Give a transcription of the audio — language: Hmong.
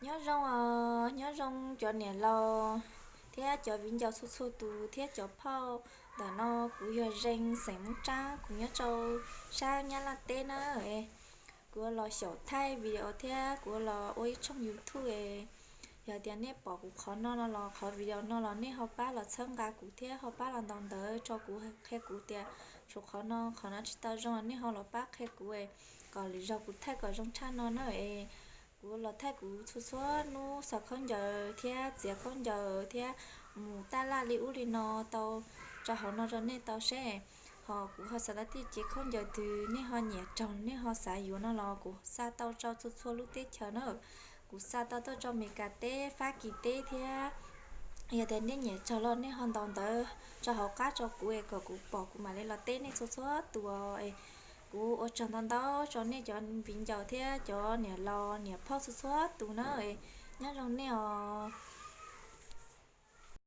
Nyob zoo os, nyob zoo cov niam laus thiab cov viv ncaus txhua txhua tus thiab cov phauj. Ntawm no kuv yog Zees xeem Moob Tsab, kuv nyob rau sab Nyab Laj teb na. Kuv los xyaum thaij video thiab kuv los ua ib tshooj YouTube. Yog tias nej pom kuv qhov no no los qhov video no los nej ho pab los txhawb nqa kuv thiab ho pab los ntaus ntawv rau kuv, qhia kuv tias tshuav qhov no qhov no tsis tau zoo, nej ho los pab qhia kuv kom lwm zaus kuv thaij kom zoo tshaj no na. Kuv los thaij kuv txhua txhua hnub xaws khaub ncaws thiab txiav khaub ncaws thiab mus taj laj li ub li no tau, tso hauv no rau nej tau seb. Ho kuv ho xav tau tej cev khaub ncaws twg nej ho nyiam raug nej ho xav yuav no los kuv xa tau rau txhua txhua lub teb chaws na. Kuv xa tau tuaj rau Meskas teb, Fab Kis teb thiab. Yog tias nej nyiam raug los nej ho ntaus ntawv tso hauv qab rau kuv es kom kuv pom kuv mam li los teb nej txhua txhua tus. Kuv ua tsaug ntau ntau rau nej cov viv ncaus thiab cov niam laus niam phauj txhua txhua tus na. Nyob zoo nej os.